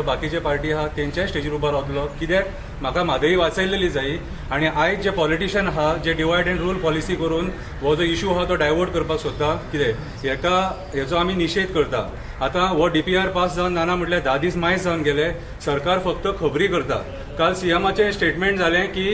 बाकीचे पार्टी आहा तेंच्याय स्टेजीर उबो रावतलो, कित्याक म्हाका म्हादई वाचयलेली जाय. आनी आयज जे पॉलिटिशियन आहा जे डिवायड अँड रूल पॉलिसी करून हो जो इशू आहा तो डायवर्ट करपाक सोदता, कितें हेका हेचो आमी निशेध करता. आतां हो डीपीआर पास जावन ना ना म्हटल्यार 10 दीस मायज जावन गेले. सरकार फक्त खबरी करता. काल सीएमाचें स्टेटमेंट जालें की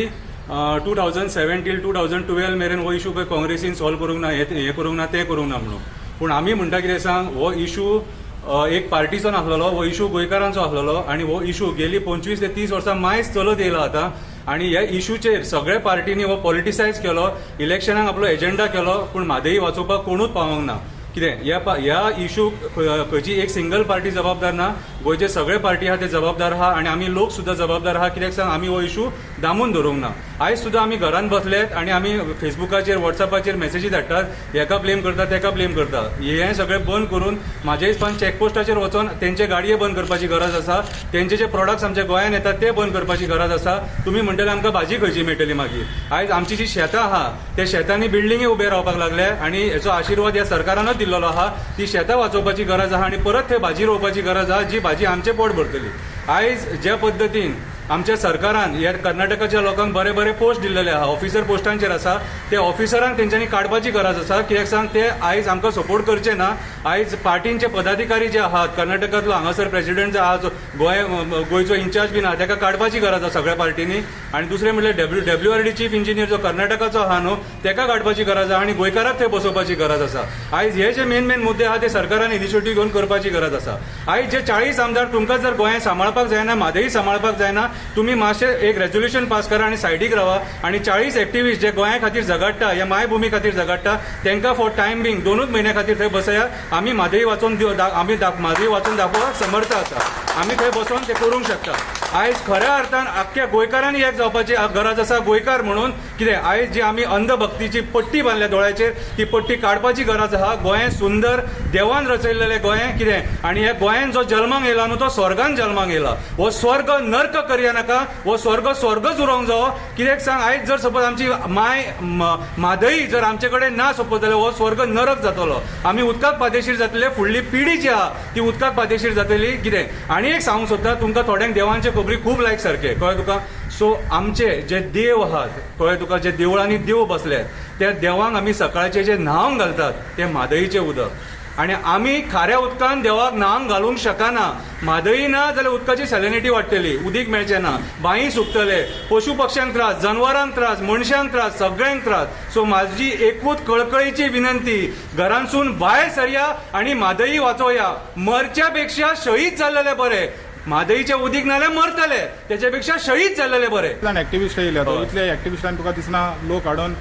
2007 till 2012 मेरेन हो इशू पळय काँग्रेसीन सॉल्व करूंक ना, हें हें करूंक ना, तें करूंक ना म्हणून. पूण आमी म्हणटा कितें सांग, हो इशू एक पार्टीचो नासलेलो, हो इशू गोंयकारांचो आसलेलो आनी हो इशू गेली 25 ते 30 वर्सां मायज चलत येयला आतां. आनी ह्या इशूचेर सगळ्या पार्टींनी हो पॉलिटिसायज केलो, इलेक्शनाक आपलो एजेंडा केलो, पूण म्हादई वाचोवपाक कोणूच पावोंक ना. कितें ह्या इशूक खंयची एक सिंगल पार्टी जबाबदार ना. गोंयचे सगळे पार्टी आहा ते जबाबदार आहा आनी आमी लोक सुद्दां जबाबदार आहा, कित्याक सांग, आमी हो इशू दामून धरूंक ना. आयज सुद्दां आमी घरान बसलेत आनी आमी फेसबुकाचेर, वॉट्सॅपाचेर मेसेजी धाडटात, हेका ब्लेम करता, तेका ब्लेम करता. हें सगळें बंद करून म्हाज्या हिसपान चॅकपोस्टाचेर वचोन तेंचे गाडये बंद करपाची गरज आसा. तेंचे जे प्रोडक्ट्स आमच्या गोंयान येतात ते बंद करपाची गरज आसा. तुमी म्हणटले आमकां भाजी खंयची मेळटली मागीर? आयज आमची जी शेतां आहा त्या शेतांनी बिल्डिंगी उबे रावपाक लागले आनी हेचो आशिर्वाद ह्या सरकारानच दिल्लो आहा. ती शेतां वाचोवपाची गरज आहा आनी परत थंय भाजी रोवपाची गरज आहा, जी भाजी आमचें पोट भरतली. आयज ज्या पद्दतीन आमच्या सरकारान ह्या कर्नाटकाच्या लोकांक बरे बरे पोस्ट दिल्लेले आहा, ऑफिसर पोस्टांचेर आसा, ते ऑफिसरांक तेंच्यांनी काडपाची गरज आसा, कित्याक सांग, ते आयज आमकां सपोर्ट करचे ना. आयज पार्टींचे पदाधिकारी जे आहात, कर्नाटकांतलो हांगासर प्रेसिडेंट जो आहा, जो गोंय गोंयचो इन्चार्ज बीन आहा, ताका काडपाची गरज आसा सगळ्या पार्टींनी. आनी दुसरें म्हळ्यार डब्ल्यूआरडी चीफ इंजिनियर जो कर्नाटकाचो आहा न्हू, ताका काडपाची गरज आहा आनी गोंयकाराक थंय बसोवपाची गरज आसा. आयज हे जे मेन मेन मुद्दे आहा ते सरकारान इनिशिएटीव घेवन करपाची गरज आसा. आयज जे 40 आमदार, तुमकां जर गोंयांत सांबाळपाक जायना, म्हादई सांबाळपाक जायना, तुमी मातशें एक रेजोल्युशन पास करा आनी सायडीक रावा आनी 40 एक्टिविस्ट जे गोंया खातीर झगडटा, ह्या मायभुमी खातीर झगडटा, तांकां फॉर टायम बींग 2च म्हयन्या खातीर थंय बसया. आमी म्हादई वाचोवन दिव आमी म्हादई वाचोवन दाखोवपाक समर्थ आसा. आमी थंय बसोन ते करूंक शकता. आयज खऱ्या अर्थान आख्ख्या गोंयकारांनी एक जावपाची गरज आसा गोंयकार म्हणून. कितें आयज जी आमी अंधभक्तीची पट्टी बांदल्या दोळ्याचेर, ती पट्टी काडपाची गरज आहा. गोंय सुंदर, देवान रचयलेलें गोंय. कितें आनी ह्या गोंयान जो जल्माक येयला न्हू, तो स्वर्गान जल्माक येयला. हो स्वर्ग नर्क करया नाका, हो स्वर्ग स्वर्गच उरोंक जावो. कित्याक सांग, आयज जर सपोज आमची माय म्हादई जर आमचे कडेन ना सपोज जाल्यार हो स्वर्ग नरक जातलो. आमी उदकाक पादेशीर जातले. फुडली पिढी जी आहा ती उदकाक पादेशीर जातली. कितें आनी एक सांगूंक सोदता तुमकां, थोड्यांक देवांचे खबरी खूब लायक सारके, कळ्ळें तुका? सो आमचे जे देव आहात, कळ्ळें तुका, जे देवळांनी देव बसले, त्या देवांक आमी सकाळचे जे न्हावंक घालतात ते म्हादईचें उदक. आनी आमी खाऱ्या उदकान देवाक न्हावंक घालूंक शकना. म्हादई ना जाल्यार उदकाची सॅलिनिटी वाडटली, उदीक मेळचें ना, बांयी सुकतले, पशु पक्ष्यांक त्रास, जनवरांक त्रास, मनशांक त्रास, सगळ्यांक त्रास. सो म्हाजी एकूच कळकळीची विनंती, घरांसून भायर सरया आनी म्हादई वाचोवया. मरच्या पेक्षा शहीद जाल्लेले बरे. म्हादईचें उदीक नाल्यार मरतले, तेच्या पेक्षा शहीद जाल्लेले बरे. जाण एक्टिविस्ट येयले. इतले एक्टिविस्टान तुका दिसना लोक हाडून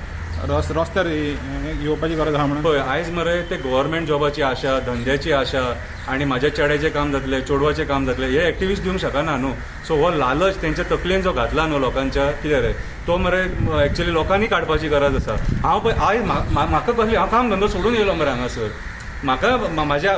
रस्त्यार येवपाची गरज आहा म्हणून? पळय, आयज मरे ते गव्हर्मेंट जॉबाची आशा, धंद्याची आशा आनी म्हाज्या चेड्याचें काम जातलें, चेडवाचें काम जातलें, हे एक्टिविस्ट दिवंक शकना न्हू. सो हो लालच तेंच्या तकलेन जो घातला न्हू लोकांच्या, कितें रे तो मरे एक्चुअली लोकांनी काडपाची गरज आसा. हांव पळय आयज म्हाका कसली, हांव काम धंदो सोडून येयलो मरे हांगासर. म्हाका म्हाज्या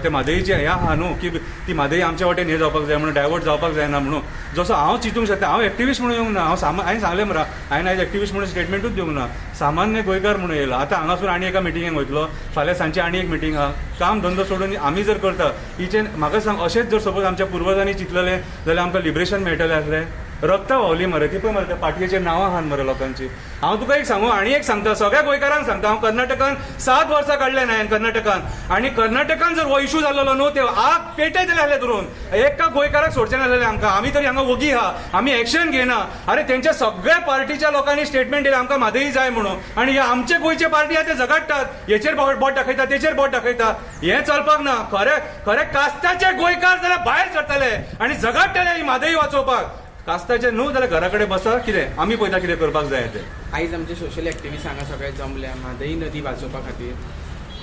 ते म्हादईचें हें आहा न्हू की ती म्हादई आमच्या वाटेन हें जावपाक जाय म्हणून, डायवर्ट जावपाक जायना म्हणून जसो हांव चिंतूंक शकता. हांव एक्टिविस्ट म्हणून येवंक ना. हांव हांवें सांगलें मरे, हांवें आयज एक्टिविस्ट म्हणून स्टेटमेंटूच दिवंक ना. सामान्य गोंयकार म्हणून येयला. आतां हांगासून आनी एका मिटिंगेक वयतलो, फाल्यां सांजचे आनी एक मिटींग आहा. काम धंदो सोडून आमी जर करता हिचें म्हाका सांग, अशेंच जर सपोज आमच्या पुर्वजांनी चिंतलेलें जाल्यार आमकां लिबरेशन मेळटलें आसलें? रक्तां व्हांवली मरे. ती पळय मरे, त्या पाटयेचेर नांवां आहात मरे लोकांची. हांव तुका एक सांगू, आनी एक सांगता, सगळ्या गोंयकारांक सांगता, हांव कर्नाटकान 7 वर्सां काडले ना कर्नाटकान आनी कर्नाटकान जर हो इशू जाल्लो न्हू, ते आग पेटयतले आसले धरून, एका गोंयकाराक सोडचे नासलेले आमकां. आमी तरी हांगा वगी आहा, आमी एक्शन घेना. अरे, तेंच्या सगळ्या पार्टीच्या लोकांनी स्टेटमेंट दिलें आमकां म्हादई जाय म्हणून आनी हे आमचे गोंयचे पार्टी आहा ते झगडटात, हेचेर बोट बोट दाखयता, तेचेर बोट दाखयता. हें चलपाक ना. खरें खरें कास्ताचे गोंयकार जाल्यार भायर सरतले आनी झगडटले ही म्हादई वाचोवपाक. कास्ताचे न्हू जाल्यार घरा कडेन बसा. कितें आमी पळयता कितें करपाक जाय तें. आयज आमचे सोशल एक्टिविस्ट हांगा सगळे जमल्या म्हादई नदी वाचोवपा खातीर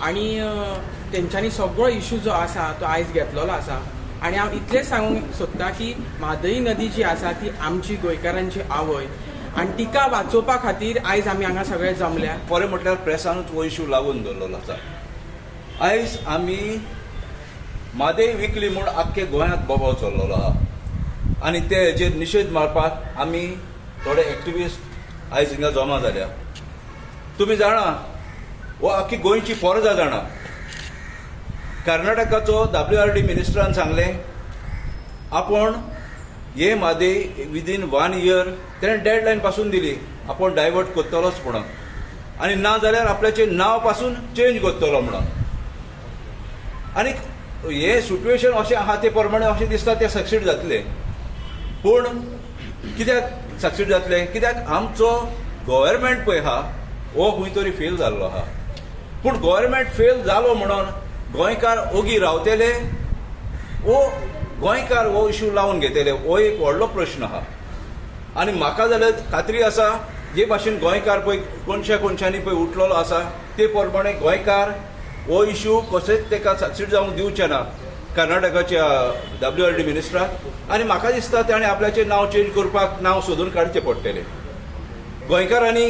आनी तेंच्यांनी सगळो इशू जो आसा तो आयज घेतलेलो आसा. आनी हांव इतलेंच सांगूंक सोदतां की म्हादई नदी जी आसा ती आमची गोंयकारांची आवय आनी तिका वाचोवपा खातीर आयज आमी हांगा सगळे जमल्या. खरें म्हटल्यार प्रेसानूच हो इशू लागून दवरलेलो आसा. आयज आमी म्हादय विकली म्हूण आख्खे गोंयांत बोबाव चल्लेलो आहा आनी ते हेजेर निशेध मारपाक आमी थोडे एक्टिविस्ट आयज हिंगा जमा जाल्या. तुमी जाणा, हो आख्खी गोंयची परजा जाणा, कर्नाटकाचो डब्ल्यूआरडी मिनिस्टरान सांगलें आपूण हे म्हादय विदीन 1 इयर तेणें डेडलायन पासून दिली, आपूण डायवर्ट करतलोच म्हणून, आनी ना जाल्यार आपल्याचें नांव पासून चेंज करतलो म्हणून. आनी हें सिट्युएशन अशें आहा ते प्रमाणे अशें दिसता ते सक्सीड जातले. पूण कित्याक सक्सीड जातले? कित्याक आमचो गव्हर्मेंट पळय आहा हो खंय तरी फेल जाल्लो आहा. पूण गव्हर्मेंट फेल जालो म्हणून गोंयकार ओगी रावतले वो गोंयकार हो इशू लावन घेतले, हो एक व्हडलो प्रश्न आहा. आनी म्हाका जाल्यार खात्री आसा जे भाशेन गोंयकार पळय कोनशा कोनशांनी पळय उठलेलो आसा ते प्रमाणे गोंयकार हो इशू कशेंच ताका सक्सीड जावंक दिवचे ना कर्नाटकाच्या WRD मिनिस्टराक. आनी म्हाका दिसता ताणें आपल्याचें नांव चेंज करपाक नांव सोदून काडचें पडटलें. गोंयकारांनी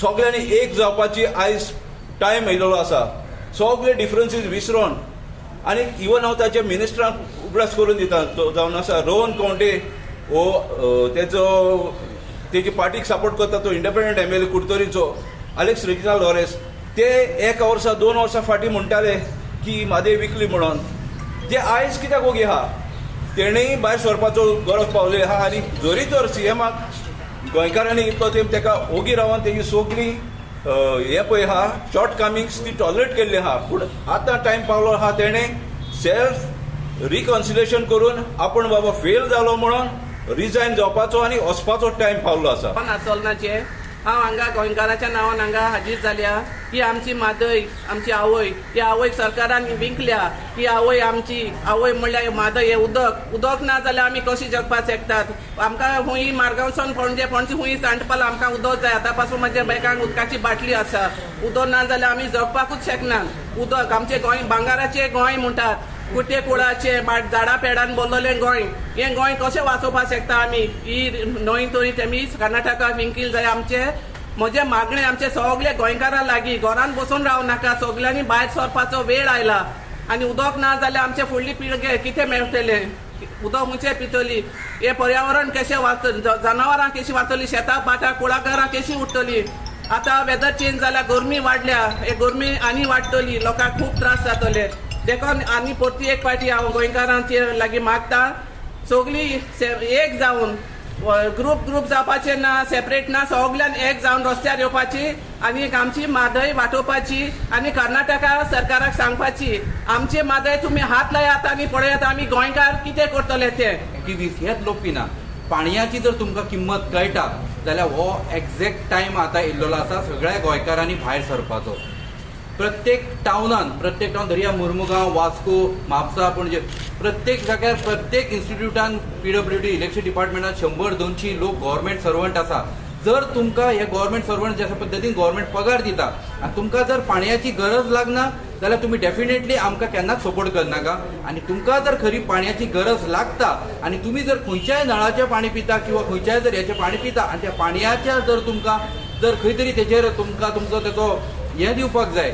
सगळ्यांनी एक जावपाची आयज टायम येयलेलो आसा. सगळे डिफरन्सीस विसरोन, आनी इवन हांव ताच्या मिनिस्टरांक उगडास करून दिता, तो जावन आसा रोहन खंवटे, हो तेजो तेजी पार्टीक सपोर्ट करता तो इंडिपेंडंट MLA कुडतरीचो अलेक्स रेजिनाल्ड लॉरेस, ते 1 वर्सा 2 वर्सां फाटीं म्हणटाले की म्हादय विकली म्हणून, ते आयज कित्याक ओगी आहा? तेणेय भायर सरपाचो गरज पावली आहा. आनी जरी तर सीएमाक गोंयकारांनी इतलो तेंप ताका ओगी रावन तेजी सगळी हें पळय आहा शॉर्ट कमिंग्स ती टॉलरेट केल्ली आहा, पूण आतां टायम पावलो आहा तेणें सेल्फ रिकॉन्सिलेशन करून आपूण बाबा फेल जालो म्हणून रिजायन जावपाचो आनी वचपाचो टायम पावलो आसा. आसोलनाचे हांव हांगा गोंयकाराच्या नांवान हांगा हाजीर जाल्या. ही आमची म्हादय, आमची आवय, ही आवयक सरकारान विंकल्या. ही आवय आमची आवय म्हणल्यार म्हादय. हे उदक, उदक ना जाल्यार आमी कशी जगपाक शकतात? आमकां हुंय मारगांवसून पणजे, पणजे हुंय सांडपाला आमकां उदक जाय. आतां पासून म्हज्या बॅगान उदकाची बाटली आसा. उदक ना जाल्यार आमी जगपाकूच शकना. उदक आमचें गोंय भांगराचें गोंय म्हणटात, कुटे कुळाचें झाडां पेडान भरलेलें गोंय. हें गोंय कशें वाचोवपाक शकता आमी? ही न्हंय तरी तेमी कर्नाटका विंकील जाय. आमचे म्हजें मागणें आमचे सगळे गोंयकारां लागीं, घरान बसून राव नाका, सगळ्यांनी भायर सरपाचो वेळ आयला. आनी उदक ना जाल्यार आमचे फुडली पिळगे कितें मेळटलें? उदक खंयचें पितली? हें पर्यावरण कशें वाचतलें? जनावरां कशीं वाचतलीं? शेतां भाटां कुळागरां कशीं उरतलीं? आतां वेदर चेंज जाल्या, गरमी वाडल्या, हे गरमी आनी वाडटली, लोकांक खूब त्रास जातले. देखून आनी परती एक पाटी हांव गोंयकारांचे लागीं मागता, सगळीं एक जावन, ग्रुप ग्रुप जावपाचे ना, सेपरेट ना, सगळ्यान एक जावन रस्त्यार येवपाची आनी आमची म्हादय वाटोवपाची आनी कर्नाटका सरकाराक सांगपाची, आमचे म्हादय तुमी हात लायात आनी पळयात आमी गोंयकार कितें करतले ते. एक्टिविस्ट हेच लोक पिना. पाणयाची जर तुमकां किंमत कळटा जाल्यार हो एग्जॅक्ट टायम आतां येयल्लो आसा सगळ्या गोंयकारांनी भायर सरपाचो. प्रत्येक टावनान, प्रत्येक टावन धरया मुर्मुगांव, वास्को, म्हापसा, पणजे, प्रत्येक जाग्यार प्रत्येक इन्स्टिट्यूटान PWD electric डिपार्टमेंटान 100-200 लोक गव्हर्मेंट सर्वंट आसा. जर तुमकां हे गव्हर्मेंट सर्वंट जशा पद्दतीन गव्हर्मेंट पगार दिता आनी तुमकां जर पाणयाची गरज लागना जाल्यार तुमी डेफिनेटली आमकां केन्नाच सपोर्ट करनाका. आनी तुमकां जर खरी पाणयाची गरज लागता आनी तुमी जर खंयच्याय नळाचें पाणी पिता किंवा खंयच्याय जर हेचें पाणी पिता आनी त्या पाणयाच्या जर तुमकां जर खंय तरी तेजेर तुमकां तुमचो तेचो हें दिवपाक जाय,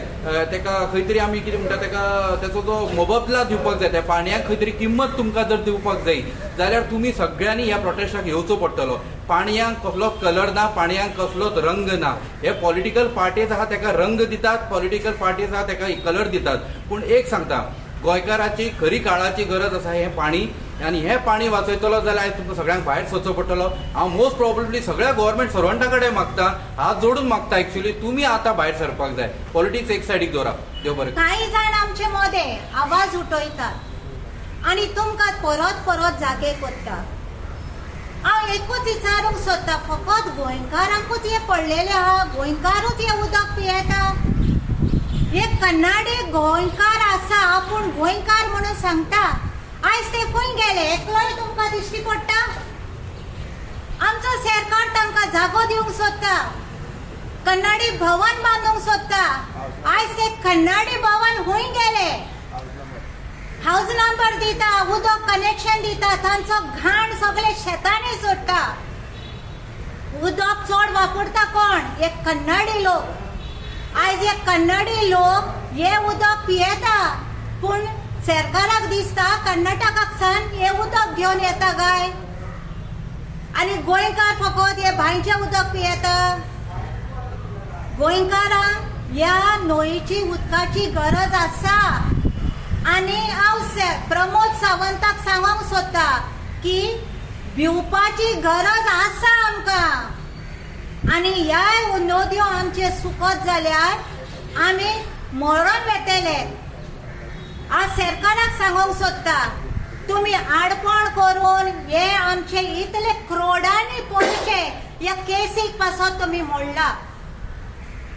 तेका खंय तरी आमी कितें म्हणटा तेका तेचो जो मोबदला दिवपाक जाय, त्या पाणयाक खंय तरी किंमत तुमकां जर दिवपाक जाय जाल्यार तुमी सगळ्यांनी ह्या प्रोटेस्टाक येवचो पडटलो. पाणयांक कसलोच कलर ना, पाणयांक कसलोच रंग ना. हे पॉलिटिकल पार्टीज आहा तेका रंग दितात, पॉलिटिकल पार्टीज आहा तेका कलर दितात. पूण एक सांगता, गोंयकाराची खरी काळाची गरज आसा हें पाणी, आनी हें पाणी वाचयतलो जाल्यार आयज तुमकां सगळ्यांक भायर सरचो पडटलो. हांव मोस्ट प्रोबेबली सगळ्या गव्हर्मेंट सर्वंटा कडेन मागता, हात जोडून मागता, एक्चुली तुमी आतां भायर सरपाक जाय. पॉलिटिक्स एक सायडीक दवरा. देव बरें करूं. कांय जाण आमचे मदें आवाज उठयतात आनी तुमकां परत परत जागे करता. हांव एकूच विचारूंक सोदता, फकत गोंयकारांकूच हें पडलेलें आहा? गोंयकारूच हें उदक पियेता? हे कन्नाडी गोंयकार आसा, आपूण गोंयकार म्हणून सांगता, आयज ते खंय गेले? एकलोय तुमकां दिश्टी पडटा? आमचो सरकार तांकां जागो दिवंक सोदता, कन्नाडी भवन बांदूंक सोदता, आयज ते कन्नाडी भवन खंय गेले? हाऊस नंबर दिता, उदक कनेक्शन दिता, तांचो घाण सगळे शेतांनी सोडटा. उदक चड वापरता कोण? एक कन्नडी लोक. आयज एक कन्नडी लोक हे उदक पियेता, पूण सरकाराक दिसता कर्नाटकाक सान हे उदक घेवन येता काय आनी गोंयकार फकत हे बांयचें उदक पियेता. गोंयकारांक ह्या न्हंयची उदकाची गरज आसा. आनी हांव प्रमोद सावंताक सांगूंक सोदता की भिवपाची गरज आसा आमकां. आनी ह्या नदयो आमचे सुकत जाल्यार आमी मरण वेतले. आज सरकाराक सांगूंक सोदता, तुमी आडपण करून हे आमचे इतले क्रोडांनी पयशे ह्या केसीक पासत तुमी मोडला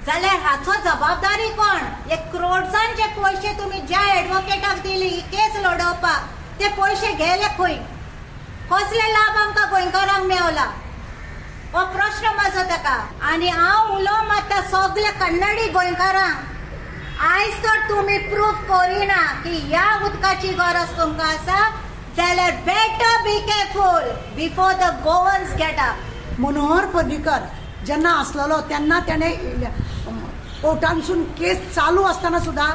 जाल्यार हाचो जबाबदारी कोण? हे क्रोड्सांचे पयशे तुमी ज्या एडवोकेटाक दिली ही केस लडोवपाक, ते पयशे गेले खंय? कसले लाभ आमकां गोंयकारांक मेवला? हो प्रश्न म्हाजो ताका. आनी हांव उलो मारता सगल्या कन्नडी गोंयकारांक, आयज तर तुमी प्रूफ करिना की ह्या उदकाची गरज तुमकां आसा जाल्यार better be careful before the Goans get up. Manohar Parrikar जेन्ना आसलेलो तेन्ना तेणें कोर्टानसून केस चालू आसतना सुद्दां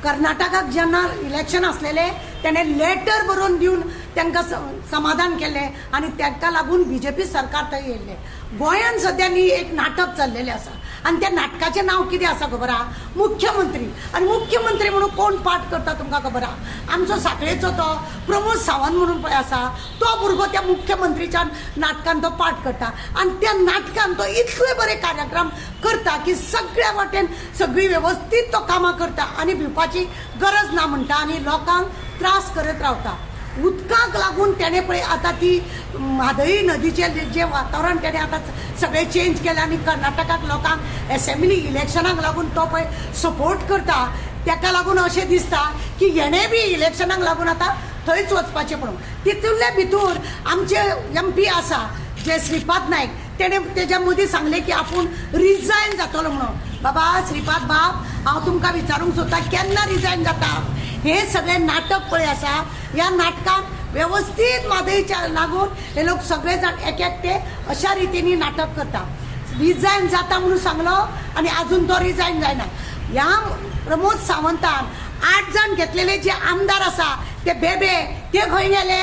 कर्नाटकाक जेन्ना इलेक्शन आसलेले तेणें लेटर बरोवन दिवन तांकां समाधान केलें आनी तांकां लागून बीजेपी सरकार थंय येयल्लें. गोंयांत सद्या न्ही एक नाटक चल्लेलें आसा आनी त्या नाटकाचें नांव कितें आसा खबर आहा? मुख्यमंत्री. आनी मुख्यमंत्री म्हणून कोण पाठ करता तुमकां खबर आहा? आमचो साखळेचो तो प्रमोद सावंत म्हणून पळय आसा, तो भुरगो त्या मुख्यमंत्रीच्या नाटकान तो पाठ करता आनी त्या नाटकान तो इतले बरे कार्यक्रम करता की सगळ्या वाटेन सगळी वेवस्थीत तो कामां करता आनी भिवपाची गरज ना म्हणटा आनी लोकांक त्रास करत रावता. उदकाक लागून तेणें पळय आतां ती म्हादई नदीचें जें वातावरण तेणें आतां सगळें चेंज केलें आनी कर्नाटकाक लोकांक एसेंब्ली इलेक्शनाक लागून तो पळय सपोर्ट करता. तेका लागून अशें दिसता की हेणें बी इलेक्शनाक लागून आतां थंयच वचपाचें म्हणून. तितूंतल्या भितूर आमचे एमपी आसा जे श्रीपाद नायक, तेणें तेज्या मदीं सांगलें की आपूण रिजायन जातलो म्हणून. बाबा श्रीपाद बाब, हांव तुमकां विचारूंक सोदता, केन्ना रिजायन जाता? हें सगळें नाटक पळय आसा, ह्या नाटकान वेवस्थीत म्हादयच्या लागून हे लोक सगळे जाण एक एकटे अशा रितीनी नाटक करता. रिजायन जाता म्हणून सांगलो आनी आजून तो रिजायन जायना. ह्या प्रमोद सावंतान 8 जाण घेतलेले जे आमदार आसा ते बेबे ते खंय गेले?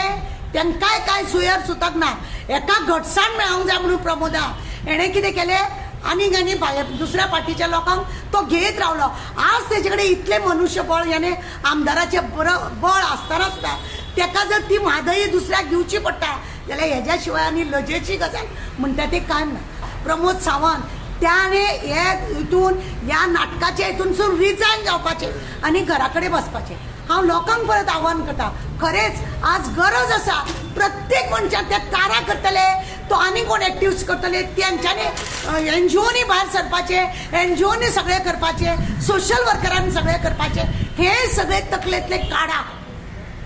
तांकांय कांय सुयर सुतक ना. एका घटसाण मेळोंक जाय म्हणून प्रमोदा हेणें कितें केलें, आनीक आनी भायर दुसऱ्या पार्टीच्या लोकांक तो घेयत रावलो. आज तेजे कडेन इतलें मनुष्यबळ याने आमदाराचें बळ आसतना सुद्दां तेका जर ती म्हादई दुसऱ्याक दिवची पडटा जाल्यार हेज्या शिवाय आनी लजेची गजाल म्हणटा ती कांय ना. प्रमोद सावंत त्याने हे हितून ह्या नाटकाच्या हितूनसून रिजायन जावपाचें आनी घरा कडेन बसपाचें. हांव लोकांक परत आव्हान करता, खरेंच आज गरज आसा प्रत्येक मनशान ते तारा करतले, तो आनी कोण एक्टिव्स करतले, तेंच्यांनी एनजीओनी भायर सरपाचें, एनजीओनी सगळें करपाचें, सोशल वर्करांनी सगळें करपाचें. हे सगळे तकलेंतले काडा.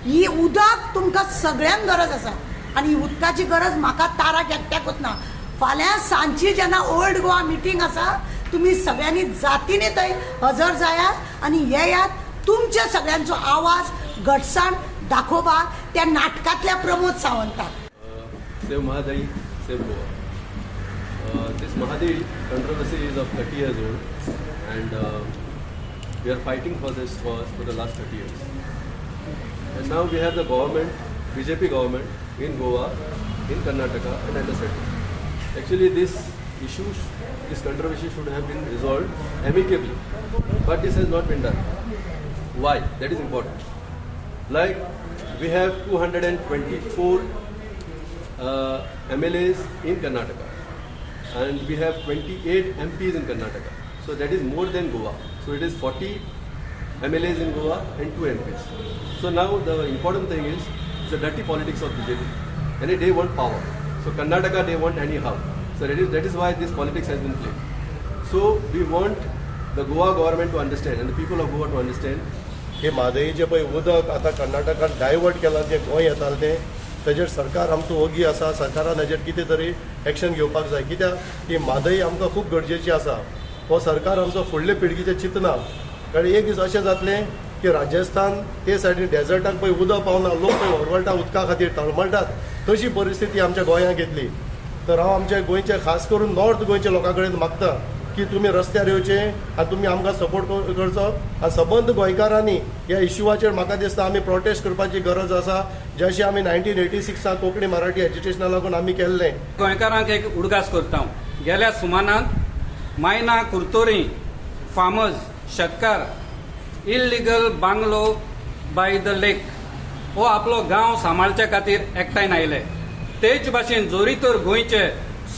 ही उदक तुमकां सगळ्यांक गरज आसा आनी उदकाची गरज म्हाका ताराक एकट्याकूच ना. फाल्यां सांजची जेन्ना ओल्ड गोवा मिटींग आसा, तुमी सगळ्यांनी जातीने थंय हजर जायात आनी येयात, तुमच्या सगळ्यांचो आवाज घटसाण दाखोवपाक त्या नाटकांतल्या Pramod सावंताक. Save Mahadai, save Goa. This Mahadai controversy is of 30 years old, and we are fighting for this cause for the last 30 years. And now we have the government, BJP government in Goa, in Karnataka, and at the center. Actually, this issue, this controversy should have been resolved amicably, but this has not been done. Why? That is important. Like, we have 224 MLAs in Karnataka and we have 28 MPs in Karnataka. So that is more than Goa. So it is 40 MLAs in Goa and 2 MPs. So now the important thing is the dirty politics of BJP. And they want power. So Karnataka they want anyhow. So that is why this politics has been played. So we want the Goa government to understand and the people of Goa to understand हे म्हादईचें पळय उदक आतां कर्नाटकान divert केलां जें गोंय येतालें तें, तेजेर सरकार आमचो ओगी आसा. सरकारान हेजेर कितें तरी एक्शन घेवपाक जाय, कित्याक ही म्हादई आमकां खूब गरजेची आसा. हो सरकार आमचो फुडले पिळगीचें चिंतना, कारण एक दीस अशें जातलें की राजस्थान ते सायडीन डेजर्टाक पळय उदक पावना, लोक पळय वळवळटा उदका खातीर तळमळटात, तशी परिस्थिती आमच्या गोंयांत येतली. तर हांव आमच्या गोंयचे, खास करून नॉर्थ गोंयच्या लोकां कडेन मागता की तुमी रस्त्यार येवचे आनी तुमी आमकां सपोर्ट करचो आनी सबंद गोंयकारांनी ह्या इश्यूवाचेर म्हाका दिसता आमी प्रोटेस्ट करपाची गरज आसा, जशें आमी 1986 कोंकणी मराठी एजिटेशना लागून आमी केल्लें. गोंयकारांक एक उडगास करता हांव. गेल्या सुमानांत मायना कुर्तोरी फार्मर्स शेतकार इल्लिगल बांगलो by the lake हो आपलो गांव सांबाळच्या खातीर एकठांय आयले. तेच भाशेन जरी तर गोंयचे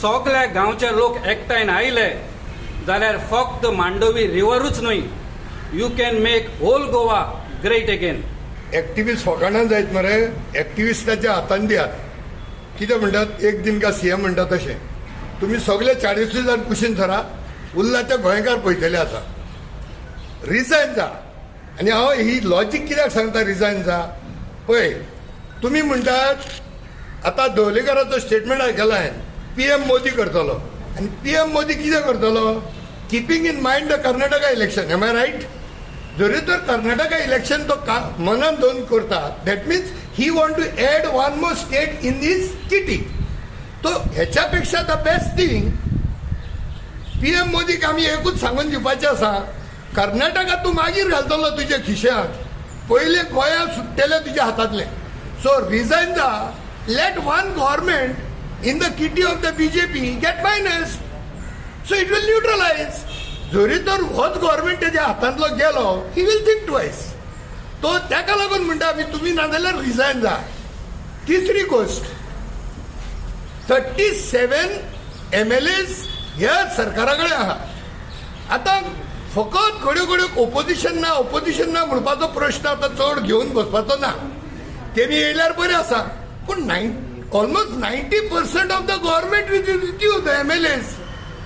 सगल्या गांवचे लोक एकठांय आयले जाल्यार फक्त मांडवी रिवरूच न्हय, you can make whole Goa great again. Activist फकाणां जायत मरे, एक्टिविस्टाच्या हातान दियात. कितें म्हणटात, एक दिन का सीएम म्हणटा तशें तुमी सगळे 40 जाण कुशीन सरा, उरला ते गोंयकार पळयतले. आतां रिजायन जा. आनी हांव ही लॉजीक कित्याक सांगता रिजायन जा, पळय तुमी म्हणटात आतां दवलेकराचो स्टेटमेंट आयकला हांवें, पीएम मोदी करतलो. आनी पीएम मोदी कितें करतलो? Keeping in mind the Karnataka election, am I right? जरी तर कर्नाटका इलेक्शन तो का मनान दवरून करता, that means he want to add one more state in his kitty. तो ह्याच्या पेक्षा the best thing, PM मोदीक आमी एकूच सांगून दिवपाचें आसा, कर्नाटका तूं मागीर घालतलो तुज्या खिश्यांत, पयलें गोंयांत सुट्टलें तुज्या हातांतलें. सो रिजायन जा, let one government in the kitty of the BJP get minus, so it will neutralize. जरी तर होच गव्हर्मेंट तेज्या हातांतलो गेलो, he will think twice. तो ताका लागून म्हणटा आमी, तुमी नाजाल्यार रिजायन जा. तिसरी गोश्ट, 37 MLAs ह्या सरकारा कडेन आहा. आतां फकत घडयो घडयो ओपोजिशन ना, ओपोजिशन ना म्हणपाचो प्रश्न आतां चड घेवन बसपाचो ना. तेमी येयल्यार बरें आसा, पूण almost 90% of the government with you, the MLAs.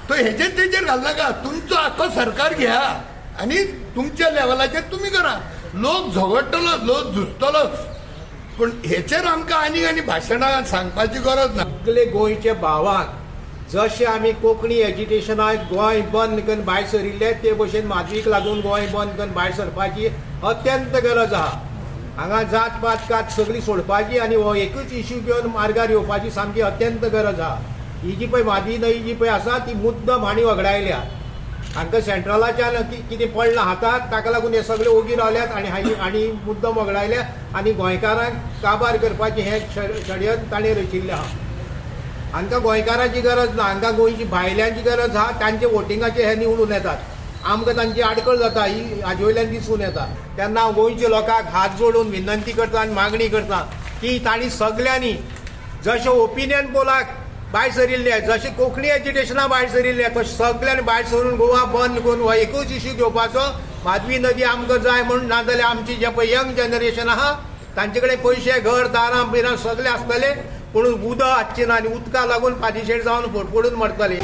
तो हेजेर तेजेर घालनाका. तुमचो आख्खो सरकार घ्या आनी तुमच्या लेवलाचेर तुमी करा. लोक झगडटलो, लोक झुजतलोच, पूण हेचेर आमकां आनी आनी भाशणां सांगपाची गरज ना. सगळे गोंयचे भावांक, जशे आमी कोंकणी एजिटेशनाक गोंय बंद करून भायर सरिल्ले, ते भशेन म्हादईक लागून गोंय बंद करून भायर सरपाची अत्यंत गरज आहा. हांगा जात पात कात सगळी सोडपाची आनी हो एकूच इश्यू घेवन मार्गार येवपाची सामकी अत्यंत गरज आहा. ही जी पळय म्हादई न्हंय जी पळय आसा ती मुद्दम हांणी वगडायल्या. हांकां सेंट्रलाच्यान कितें पडलां हाताक, ताका लागून हे सगळे ओगी रावल्यात आनी हांणी मुद्दम वगडायल्या आनी गोंयकारांक काबार करपाचें हें षडयंत्र ताणें रचिल्लें आहा. हांकां गोंयकारांची गरज ना, हांकां गोंयची भायल्यांची गरज आहा. तांचे वोटिंगाचे हे निवडून येतात, आमकां तांची आडखळ जाता ही हाजे वयल्यान दिसून येता. तेन्ना हांव गोंयच्या लोकांक हात जोडून विनंती करता आनी मागणी करता की तांणी सगल्यांनी जशें ओपिनियन पोलाक भायर सरिल्ले, जशें कोंकणी एजिटेशना भायर सरिल्ले, तशें सगल्यांनी भायर सरून गोवा बंद करून हो एकूच इश्यू घेवपाचो, माधवी नदी आमकां जाय म्हूण. नाजाल्यार आमची जें पळय यंग जनरेशन आहा तांचे कडेन पयशे, घर, दारां बिरां सगळें आसतलें, पूण उदक आसचें ना आनी उदका लागून पादिशेर जावन फडफडून मरतले.